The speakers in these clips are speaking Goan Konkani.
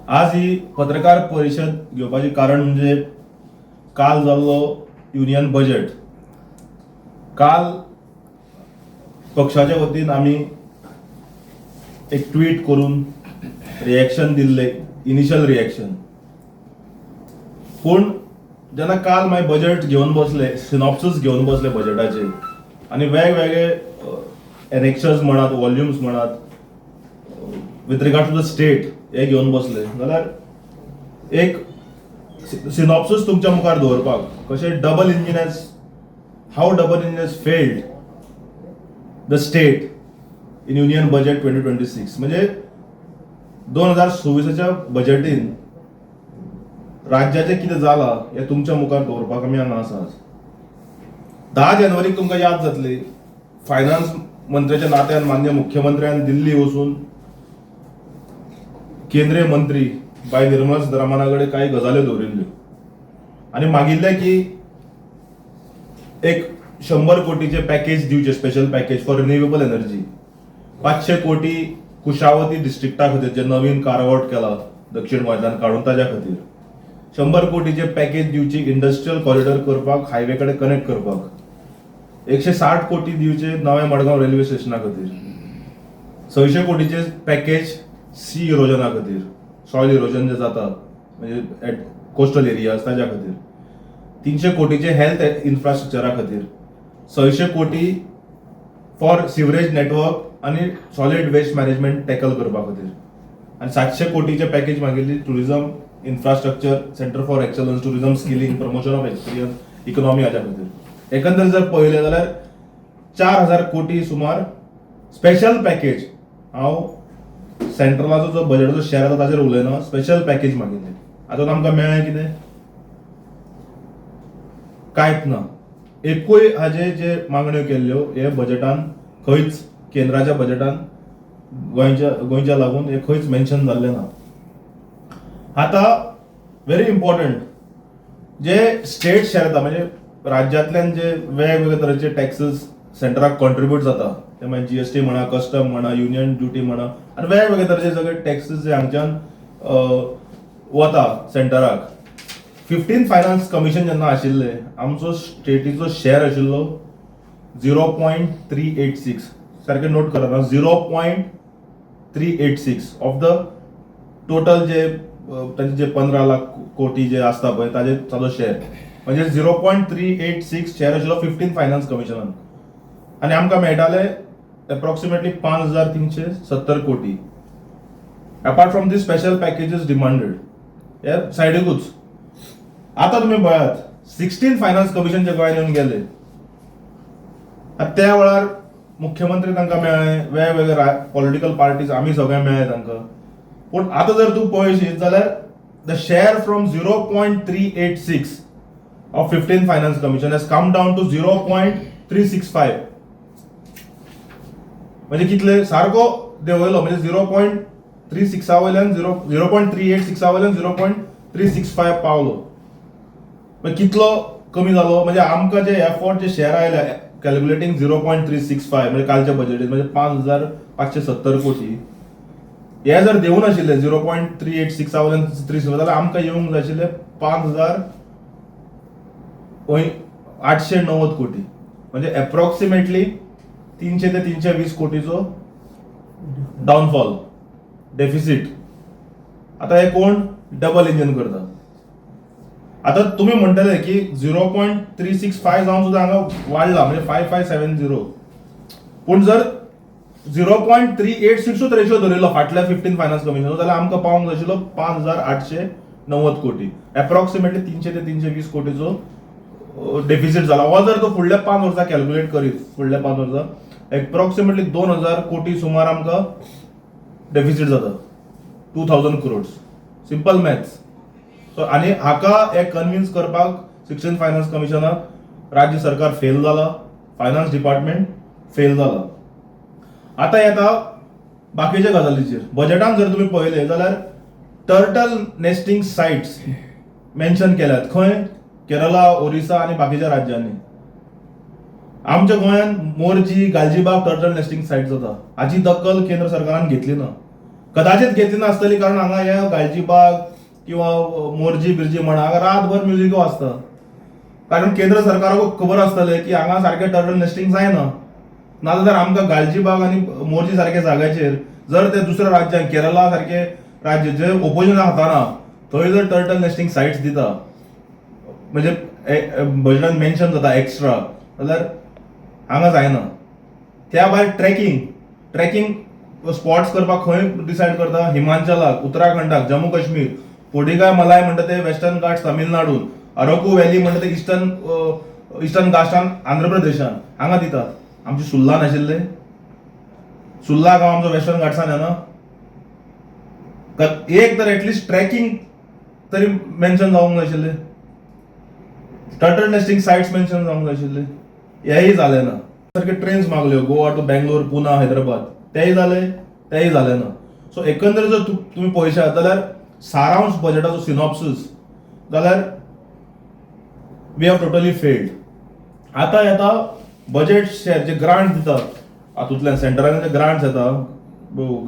आज ही पत्रकार परिशद घेवपाचें कारण म्हणजे काल जाल्लो युनियन बजेट. काल पक्षाच्या वतीन आमी एक ट्वीट करून रिएक्शन दिल्लें, इनिशियल रिएक्शन. पूण जेन्ना काल मागीर बजेट घेवन बसले, सिनॉप्सीस घेवन बसले बजेटाचे आनी वेगवेगळे एनेक्शर्स म्हणात, वॉल्युम्स म्हणात, with regard to the state हे घेवन बसले जाल्यार एक सिनॉप्सीस तुमच्या मुखार दवरपाक कशें double engine has how double engine has failed the state in Union Budget 2026. म्हणजे 2026च्या बजेटीन राज्याचें कितें जालां हें तुमच्या मुखार दवरपाक आमी हांगा आसा. 10 जानेवारीक तुमकां याद जातली, फायनान्स मंत्र्याच्या नात्यान माननीय मुख्यमंत्र्यान दिल्ली वचून केंद्रीय मंत्री बाय निर्मला सीतारामना कडेन कांय गजाल्यो दवरिल्ल्यो आनी मागिल्लें की एक 100 कोटीचे पॅकेज दिवचे, special package for renewable energy, 500 कोटी कुशावती डिस्ट्रिक्टा खातीर जे नवीन कार्व आउट केला दक्षिण गोंयांतल्यान काडून ताज्या खातीर, 100 कोटीचे पॅकेज दिवची इंडस्ट्रियल कॉरिडॉर करपाक, हायवे कडेन कनेक्ट करपाक, 160 कोटी दिवचे नव्या मडगांव रेल्वे स्टेशना खातीर, 600 कोटीचे पॅकेज सी इरोजना खातीर, सॉयल इरोजन जे जाता म्हणजे एट कोस्टल एरियाज ताज्या खातीर, 300 कोटीचे हेल्थ इन्फ्रास्ट्रक्चरा खातीर, 600 कोटी फॉर सिवरेज नेटवर्क आनी सॉलिड वेस्ट मॅनेजमेंट टॅकल करपा खातीर आनी 700 कोटीचे package मागिल्ली tourism infrastructure, centre for excellence, tourism skilling, promotion of experience economy हाच्या खातीर. एकंदर जर पळयलें जाल्यार 4000 कोटी सुमार स्पेशल पॅकेज. हांव सेंट्रलाचो जो बजेटाचो शेअर आसा ताचेर उलयना, स्पेशल पॅकेज मागिल्लें. आतां आमकां मेळ्ळें कितें? कांयच ना. एकूय हाजे जे मागण्यो केल्ल्यो हे बजेटान खंयच, केंद्राच्या बजेटान गोंयच्या लागून हे खंयच मेन्शन जाल्लें ना. आतां व्हेरी इम्पॉर्टंट, जे स्टेट शेअर येता, म्हणजे राज्यांतल्यान जे वेगवेगळे तरेचे टॅक्सीस सेंटराक कॉन्ट्रिब्यूट जाता, ते मागीर जीएसटी म्हणा, कस्टम म्हणा, युनियन ड्युटी म्हणा आनी वेगवेगळे तरेचे सगळे टॅक्सीस जे हांगच्यान वता सेंटराक. 15 फायनान्स कमिशन जेन्ना आशिल्ले, आमचो स्टेटीचो शेअर आशिल्लो 0.386. सारकें नोट करा, 0.386 of the total जे तांचे जे 15 लाख कोटी जे आसता पळय ताजे ताजो शेअर, म्हणजे 0.386 शेअर आशिल्लो 15 फायनान्स कमिशनान आनी आमकां मेळटाले एप्रॉक्सिमेटली 5370 कोटी, apart from the special packages demanded. हे सायडीकूच. आतां तुमी पळयात, 16 फायनान्स कमिशन जे गोंयांत येवन गेले, आतां त्या वेळार मुख्यमंत्री तांकां मेळ्ळे, वेगवेगळे पॉलिटिकल पार्टीज आमी सगळे मेळ्ळे तांकां. पूण आतां जर तूं पळयशीत जाल्यार the share from 0.386 of 15 Finance Commission has come down to 0.365. म्हणजे कितले सारको देंवयलो. म्हणजे 0.36 वयल्यान 0.386 वयल्यान 0.365 पावलो. मागीर कितलो कमी जालो? म्हणजे आमकां जे एफोर्ट जे शेअर आयले, कॅल्क्युलेटींग 0.365, म्हणजे कालच्या बजेटीत म्हणजे 5570 कोटी, हे जर देवून नाशिल्ले 0.386 वयल्यान थ्री जाल्यार आमकां येवंक जाय आशिल्ले 5890 कोटी, म्हणजे एप्रॉक्सिमेटली 300 ते 320 कोटीचो डाउनफॉल, डेफिसीट. आता हे कोण डबल इंजन करता? आता तुमी म्हणटले की 0.365 जावन सुद्दां हांगा वाडला, म्हणजे 5570. पूण जर 0.386ूच रेशो धरिल्लो फाटल्या 15 फायनान्स कमिशन जाल्यार आमकां पावंक जाय आशिल्लो 5890 कोटी. एप्रॉक्सिमेटली 300 ते 320 कोटीचो डेफिसीट जाला. हो जर तो फुडल्या 5 वर्सां कॅल्क्युलेट करीत, फुडल्या 5 वर्सां एप्रॉक्सिमेटली 2000 कोटी सुमार आमकां डेफिसीट जाता, 2000 क्रोड्स. Simple maths. सो आनी हाका हे कन्विन्स करपाक 16 फायनान्स कमिशनाक राज्य सरकार फेल जाला, फायनान्स डिपार्टमेंट फेल जाला. आतां येता बाकीच्या गजालीचेर. बजेटान जर तुमी पळयले जाल्यार टर्टल नेस्टिंग सायट्स मेन्शन केल्यात खंय? केरला, ओरिसा आनी बाकीच्या राज्यांनी. आमच्या गोंयांत Morjim, Galgibag turtle nesting site जाता, हाची दखल केंद्र सरकारान घेतली ना. कदाचित घेतली नासतली, कारण हांगा हे गालजीबाग किंवा मोरजी बिरजी म्हणा, हांगा रातभर म्युजीक वाजता. कारण केंद्र सरकाराक खबर आसतलें की हांगा सारकें टर्टल नेस्टिंग जायना. नाजाल्यार आमकां गालजीबाग आनी मोरजी सारक्या जाग्याचेर जर ते दुसऱ्या राज्यांत, केरला सारके राज्य जे ओपोजिशनाक हाताना, थंय जर टर्टल नेस्टिंग सायट्स दिता, म्हणजे बजेटान मेन्शन जाता एक्स्ट्रा, जाल्यार हांगा जायना. त्या भायर ट्रेकिंग ट्रेकिंग स्पॉट्स करपाक खंय डिसायड करता? हिमाचलाक, उत्तराखंडाक, जम्मू काश्मीर. पोडिगाय मलाय म्हणटा ते वेस्टर्न घाट्स तमिळनाडून, अरकू व्हॅली म्हणटा ते इस्टर्न इस्टर्न घाट्सान आंध्र प्रदेशान हांगा दितात. आमची सुर्ला नाशिल्ले? सुर्ला गांव आमचो वेस्टर्न घाट्सान येना? एक तर एटलिस्ट ट्रेकिंग तरी मेन्शन जावंक जाय आशिल्लें, टर्टल नेस्टिंग सायट्स मेन्शन जावंक जाय आशिल्ले. हेंय जालें ना. सारके ट्रेन्स मागल्यो, गोवा टू बेंगलोर, पुना, हैदराबाद, तेय जाले, तेय जालें ना. सो एकंदर जर तुमी पळयशात जाल्यार, सारांश बजेटाचो, सिनॉप्सिस जाल्यार, we have totally failed. आतां येता बजेट शेअर, जे ग्रांट दिता हातूंतल्यान, सेंटरान जे ग्रांट्स येता,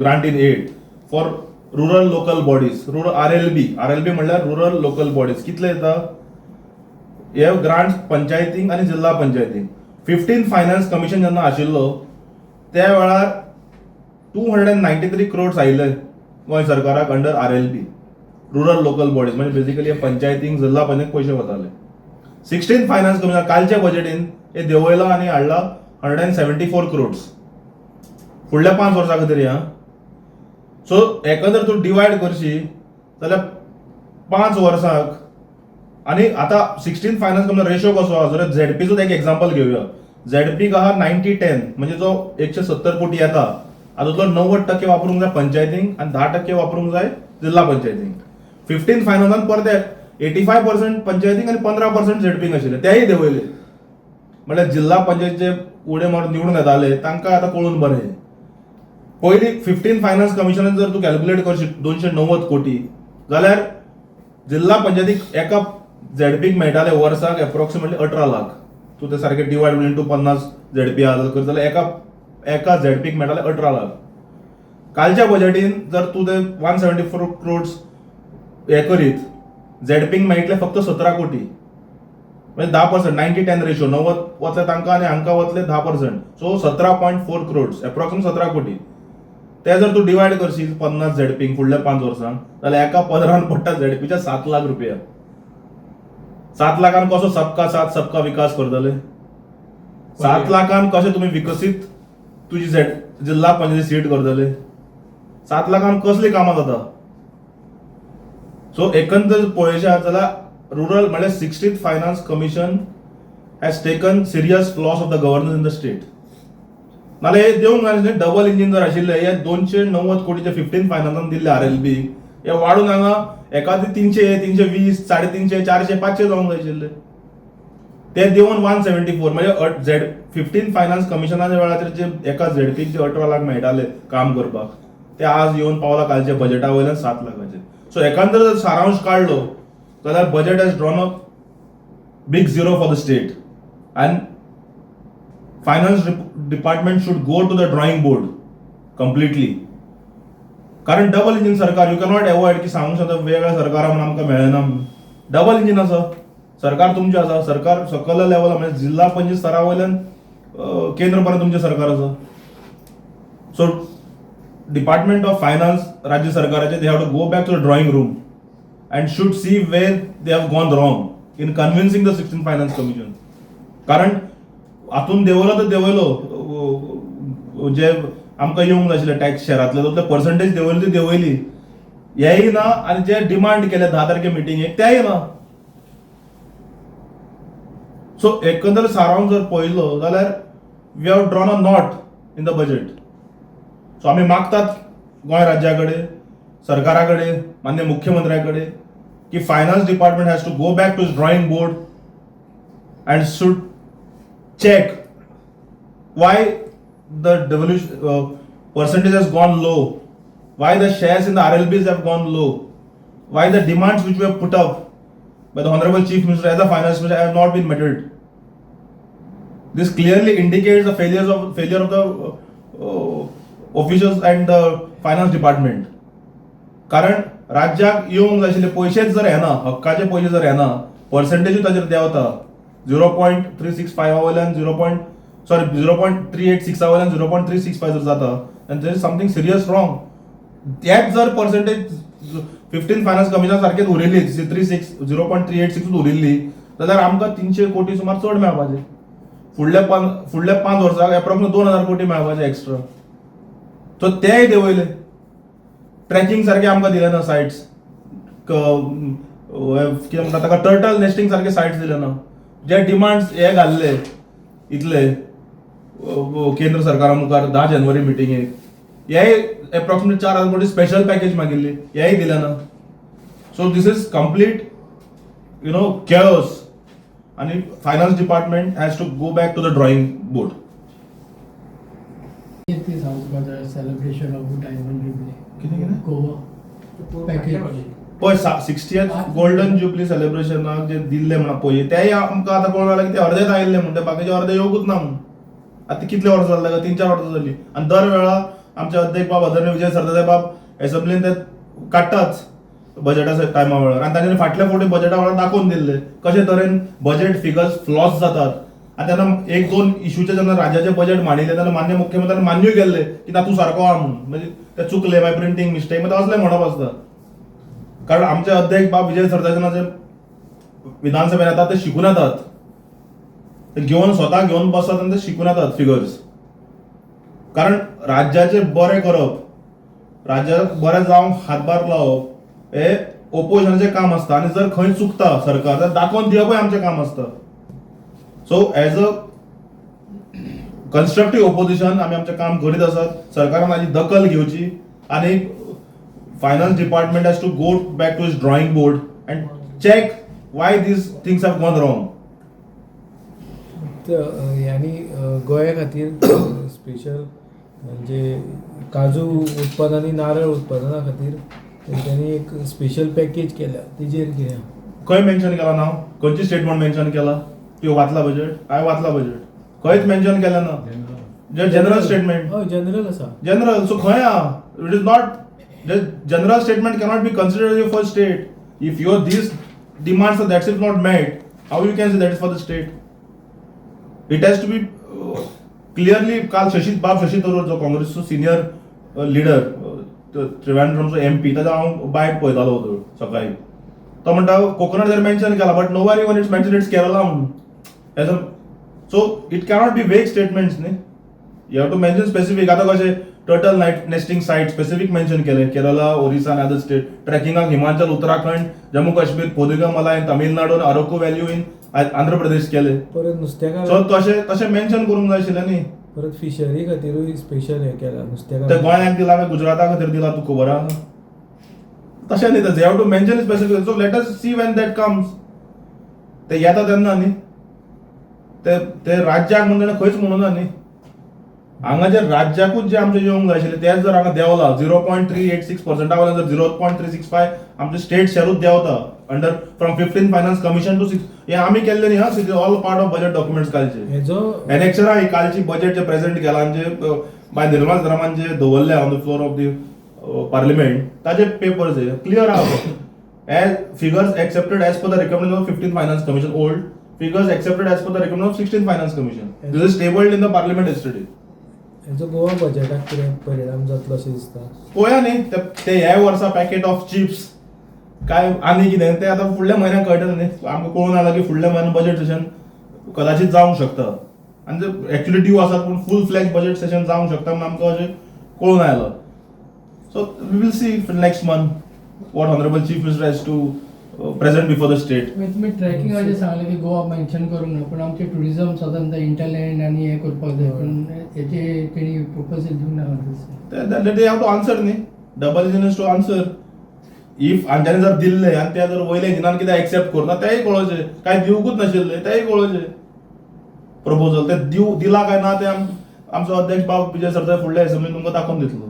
grant in aid for rural local bodies, rural RLB. RLB म्हणल्यार रुरल लोकल बॉडीज. कितले येता हे ग्रांट्स पंचायतींक आनी जिल्हा पंचायतींक? फिफ्टीन फायनान्स कमिशन जेन्ना आशिल्लो त्या वेळार 293 crores आयिल्ले गोंय सरकाराक under RLB, rural local bodies. म्हणजे बेसिकली पंचायतींक, जिल्हा पंचायतीक पयशे वताले. सिक्स्टीन फायनान्स कमिशन कालच्या बजेटीन हे देंवयला आनी हाडला 174 crores फुडल्या 5 वर्सां खातीर. हा, सो एकंदर तूं डिवायड करशी जाल्यार 5 वर्साक आनी आतां सिक्स्टीन फायनान्स कमिशन रेशो कसो आसा, जाल्यार झेडपीचोच एक एग्जाम्पल घेवया. झेडपीक आहा 90-10, म्हणजे जो 170 कोटी येता हातूंतलो 90% वापरूंक जाय पंचायतींक आनी 10% वापरूंक जाय जिल्हा पंचायतींक. फिफ्टीन फायनान्सान परते 85% पंचायतींक आनी 15% झेडपींक आशिल्ले, तेय देंवयले. म्हणल्यार जिल्हा पंचायतीचे उडे मारून निवडून येताले तांकां आतां कळून बरें. पयलीं फिफ्टीन फायनान्स कमिशनान जर तूं कॅल्क्युलेट करशी 290 कोटी जाल्यार जिल्हा पंचायतीक एका झेडपीक मेळटाले वर्साक एप्रॉक्सिमेटली 18 लाख. तूं ते सारके डिवायड इंटू 50 झेडपी आहा करत जाल्यार एका एका झेडपीक मेळटाले 18 लाख. कालच्या बजेटीन जर तूं ते 174 क्रोड्स हे करीत, झेडपीक मेळटले फक्त 17 कोटी, म्हणजे 10%. 90-10 रेशो, 90 वतले तांकां आनी हांकां वतले 10%. सो 17.4 क्रोड्स, एप्रॉक्सिमेट 17 कोटी. ते जर तूं डिवायड करशीत 50 झेडपींक फुडल्या 5 वर्सांक जाल्यार एका पदरान पडटा झेडपीच्या 7 लाख रुपया. 7 लाखान कसो सबका साथ सबका विकास करतले? 7 लाखान कशें तुमी विकसीत तुजी झेड जिल्हा पंचायती सीट करतले? 7 लाखान कसली कामां जाता? सो एकंदर पळयशात जाल्यार रुरल म्हणल्यार Sixteenth Finance Commission has taken serious flaws of the governance in the state. नाल्यार हे दिवंक नाशिल्लें. डबल इंजीन जर आशिल्लें, हे 290 कोटीचे फिफ्टीन फायनान्सान दिल्ले आरएलबी, हे वाडून हांगा एकादी 300, 320, 350, 400, 500 जावंक जाय आशिल्ले. ते देवन 174. म्हणजे झेड फिफ्टीन फायनान्स कमिशनाच्या वेळाचेर जे एका झेडपीक जे 18 लाख मेळटाले काम करपाक, ते आज येवन पावला कालच्या बजेटा वयल्यान 7 लाखाचेर. सो एकंदर जर सारांश काडलो जाल्यार budget has drawn a big zero for the state and finance department should go to the drawing board completely. कारण डबल इंजीन सरकार, you cannot avoid की सांगूंक शकता वेगळ्या सरकारा म्हणून आमकां मेळना म्हणून. डबल इंजीन आसा सरकार, तुमचें आसा सरकार. सकयल्या लेवला म्हणजे जिल्हा पंचायत स्तरा वयल्यान केंद्र पर्यंत तुमचें सरकार आसा. सो डिपार्टमेंट ऑफ फायनान्स राज्य सरकाराचे, they have to go back to the drawing room and should see where they have gone wrong in convincing the Sixteenth Finance Commission. कारण हातून देंवयलो तर देंवयलो, जे आमकां येवंक जाय आशिल्ले टॅक्स शहरांतले तितले पर्संटेज देंवयली ती देंवयली, हेय ना आनी जे डिमांड केले 10 तारखे मिटिंगेक तेय ना. सो एकंदर सारांश जर पळयलो जाल्यार we have drawn a nought in the budget. So आमी मागतात गोंय राज्या कडेन, सरकारा कडेन, मान्य मुख्यमंत्र्या कडेन की finance department has to go back to drawing board and should check why the devolution percentage has gone low, why the shares in the RLBs have gone low, why the demands which were put up by the Honorable Chief Minister as a finance minister have not been met. This clearly indicates the failure of the officials and the finance department. कारण राज्याक येवंक जाय आशिल्ले पयशेच जर येना, हक्काचे पयशे जर येना, पर्संटेजूय ताजेर देंवता. 0.365 वयल्यान zero point sorry 0.386 वयल्यान 0.365 जर जाता आनी there is something serious wrong. तेच जर पर्संटेज 15 फायनान्स कमिशना सारकेच उरिल्ली, three six 0.386 उरिल्ली जाल्यार आमकां 300 कोटी सुमार चड मेळपाचे. फुडल्या 5 वर्साक एप्रॉक्सिमेट 2000 कोटी मेळपाचे एक्स्ट्रा. सो तेय देंवयले. ट्रॅकिंग सारके आमकां दिले ना सायट्स, कितें म्हणटा ताका, टर्टल नेस्टिंग सारके सायट्स दिले ना. जे डिमांड्स हे घाल्ले इतले केंद्र सरकारा मुखार 10 जानेवारी मिटिंगेक, हेय एप्रॉक्सिमेट 4000 कोटी स्पेशल पॅकेज मागिल्ली, हेय दिले ना. So this is complete chaos आनी finance department has to go back to the drawing board. ते सांग तुका, सेलिब्रेशन ऑफ डायमंड जुबली. कितें कितें? गोवा पॅकेज. पळय, 60th golden jubilee सेलिब्रेशनाक जे दिल्ले म्हणा पळय, तेय आमकां आतां कळून आयलां की ते अर्देच आयिल्ले म्हण, ते बाकीचे अर्दे येवकूच ना म्हूण. आतां कितले वर्सां जाले ताका? 3-4 वर्सां जाली. आनी दर वेळा आमचे अध्यक्ष बाब आदरणीय विजय सरदेसाय बाब एसेंब्लीन ते काडटाच बजेटा टायमा वेळार. आनी तांच्यानी फाटल्या फावटी बजेटा वेळार दाखोवन दिल्ले कशे तरेन बजेट फिगर्स फ्लॉस जातात. आनी तेन्ना एक दोन इशूचे जेन्ना राज्याचे बजेट मांडिल्ले तेन्ना मान्य मुख्यमंत्र्यान मान्यूय केल्ले की ना, तूं सारको आहा म्हणून. म्हणजे ते चुकले, मागीर प्रिंटींग मिस्टेक, मागीर असलें म्हणप आसता. कारण आमचे अध्यक्ष बाब विजय सरदेसाय जे विधानसभेन येतात ते शिकून येतात. ते घेवन, स्वता घेवन बसतात आनी ते शिकून येतात फिगर्स. कारण राज्याचें बरें करप, राज्याक बरें जावंक हातभार लावप हे ओपोजिशनाचें काम आसता. आनी जर खंय चुकता सरकार जाल्यार दाखोवन दिवपूय आमचें काम आसता. So as a constructive opposition आमी आमचें काम करीत आसात. सरकारान हाजी दखल घेवची आनी finance department has to go back to its drawing board and check why these things have gone wrong. आनी गोंया खातीर स्पेशल म्हणजे काजू उत्पादन आनी नारळ उत्पादना खातीर तेंच्यांनी एक स्पेशल पॅकेज केल्या, तेजेर कितें? खंय मेन्शन केला नांव? खंयची स्टेटमेंट मेन्शन केला? त्यो वाचला बजेट? हांवें वाचला बजेट, खंयच मेन्शन केलें ना. General statement. हय, जनरल आसा. जनरल, सो खंय आहा? It is not, general statement cannot be considered for state. If your these demands, that's is not met, how you can say that is for the state? It has to be clearly. काल शशी बाब शशी थरूर, जो काँग्रेसचो सिनियर लिडर, त्रिवेंद्रमचो एमपी, ताजो हांव बायट पळयतालो सकाळी. तो म्हणटा कोकोनट जर मेन्शन केला, but nowhere even it's mention it's Kerala म्हणून. As a so it cannot be vague statements न्ही, you have to mention specific. आतां कशें turtle night nesting site specific mention केले, केरला, ओरिसा आनी अदर स्टेट. ट्रेकिंगाक हिमाचल, उत्तराखंड, जम्मू काश्मीर, पोदिगमला इन तमिळनाडू आनी अरकू व्हॅली इन आंध्र प्रदेश केले. परत नुस्तेकार. सो तशें तशें मेन्शन करूंक जाय आशिल्लें न्ही. परत फिशरी खातीरूय स्पेशल हें केलां. ते नुस्तेकार. गोंयाक दिला काय गुजराता खातीर दिला तुका खबर आहा? तशें न्ही, they have to mention specific. So let us see when that comes. ते येता तेन्ना न्ही. ते ते राज्याक म्हणून ताणें खंयच म्हणूना न्ही. हांगा जे राज्याकूच जे आमचें येवंक जाय आशिल्लें तेच जर हांगा देंवला, 0.386 पर्संटा वयल्यान जर 0.365 आमचे स्टेट शेरूच देंवता under from 15 finance commission to six, हे आमी केल्ले न्ही हा, all part of budget documents कालचे. हेजो एनेक्शरा ही कालची बजेट जे प्रेझेंट केला आनी जे बाय निर्मला सीतारामन जे दवरले on the floor of the parliament, ताजे पेपर्स हे क्लियर आहा. As figures accepted as per the recommendation of 15 finance commission old, figures accepted as per the recommendation of 16 finance commission. This is tabled in the parliament yesterday. हेजो गोवा बजेटाक कितें परिणाम जातलो अशें दिसता? पळोवया न्ही. ते ते ह्या वर्सा पॅकेट ऑफ चिप्स काय आनी कितें तें आतां फुडल्या म्हयन्याक कळटलें न्ही आमकां. कळून आयलां की फुडल्या म्हयन्याक बजेट सेशन कदाचित जावंक शकता. आनी ते एक्चुली ड्यू आसात, पूण फूल फ्लॅज बजेट सेशन जावंक शकता म्हणून आमकां अशें कळून आयलां. So we will see next month what honourable chief minister has to present before the state. मागीर तुमी ट्रॅकिंगाचें सांगलें की गोवा मेन्शन करूंक ना, पूण आमचें ट्युरिजम सदांच इंटरलँड आनी हें करपाक जाय, पूण हेचे तेणी प्रपोजल दिवंक ना दिसता. They have to answer न्ही. Double engine has to answer. If हांच्यानी जर दिल्ले आनी ते जर वयल्या इंजिनान कितें एक्सेप्ट करुना तेंय कळोवचें, काय दिवंकूच नाशिल्लें तेंय कळोवचें. प्रपोजल ते दिला काय ना तें आमचो अध्यक्ष बाब विजय सरदेसाय फुडल्या एसेंब्लीन तुमकां दाखोवन दितलो.